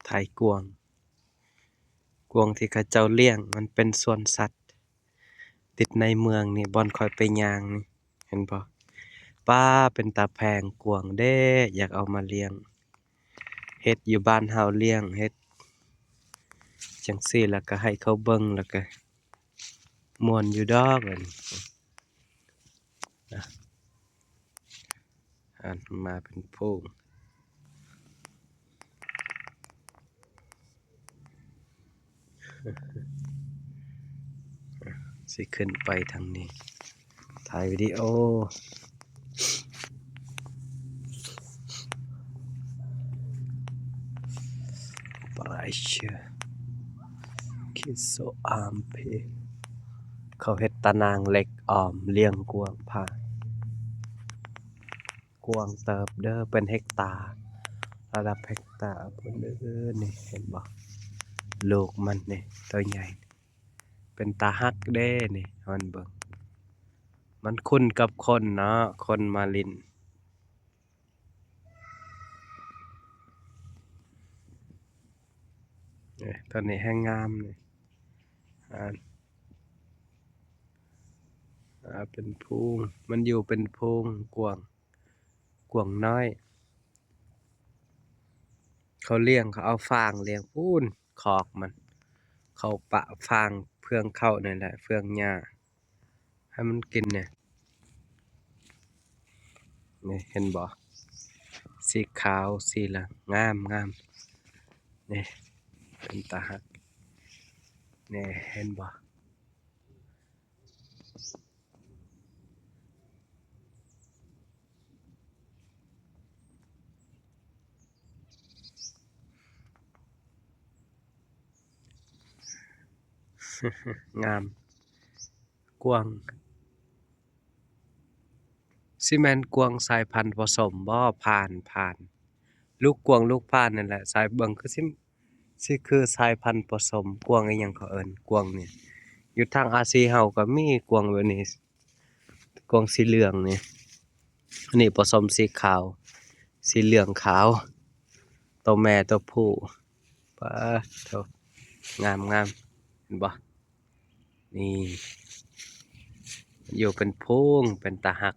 ຖ່າຍກວາງ ກວາງທີ່ເຂົາເຈົ້າລ້ຽງ ມັນເປັນສວນສັດ ຕິດໃນເມືອງນີ້ ບ່ອນຂ້ອຍໄປຍ່າງນີ້ ເຫັນບໍ່? ປ້າ ເປັນຕາແພງກວາງເດ້ ຢາກເອົາມາລ້ຽງ ເຮັດຢູ່ບ້ານເຮົາລ້ຽງ ເຮັດຈັ່ງຊີ້ ແລ້ວກໍໃຫ້ເຂົາເບິ່ງ ແລ້ວກໍມ່ວນຢູ່ດອກ ອັນນີ້ ນະ ອັນມາເປັນຝູງ ຊິຂຶ້ນໄປທາງນີ້ ຖ່າຍວິດີໂອ ປາເຊ ຄິໂຊອາມເພ ເຂົາເຮັດຕາໜ່າງເຫຼັກອ້ອມລ້ຽງກວາງພາ ກວາງເຕີບເດີ ເປັນເຮັກຕາ ລະດັບເຮັກຕາພຸ້ນເດີ ນີ້ເຫັນບໍ່? ລູກມັນນີ້ ໂຕໃຫຍ່ ເປັນຕາຮັກເດ້ນີ້ ມັນເບິ່ງ ມັນຄຸ້ນກັບຄົນເນາະ ຄົນມາຫຼິ້ນ ເອີ ໂຕນີ້ແຮງງາມນີ້ ອ່າ ອ່າ ເປັນຝູງ ມັນຢູ່ເປັນຝູງ ກວາງ ກວາງນ້ອຍ ເຂົາລ້ຽງ ເຂົາເອົາຟາງລ້ຽງ ພຸ້ນ ຄອກມັນ ເຂົາປະຟາງເຟືອງເຂົ້ານີ້ແຫຼະ ເຟືອງຫຍ້າ ໃຫ້ມັນກິນນີ້ ນີ້ເຫັນບໍ່? ສີຂາວ ສີເຫຼືອງ ງາມໆ ນີ້ ເປັນຕາຮັກ ນີ້ເຫັນບໍ່? ງາມ ກວາງ ຊິແມ່ນກວາງສາຍພັນປະສົມບໍ່? ພານ ພານ ລູກກວາງລູກພານນັ້ນແຫຼະ ສາຍເບິ່ງຄືຊິ ຊິຄືສາຍພັນປະສົມ ກວາງອີ່ຫຍັງເຂົາເອີ້ນ ກວາງນີ້ ຢູ່ທາງອາຊີເຮົາກໍມີກວາງແບບນີ້ ກວາງສີເຫຼືອງນີ້ ອັນນີ້ປະສົມສີຂາວ ສີເຫຼືອງຂາວ ໂຕແມ່ໂຕຜູ້ ປາໂທ້ ງາມໆ ເຫັນບໍ່? ນີ້ ຢູ່ເປັນຝູງ ເປັນຕາຮັກ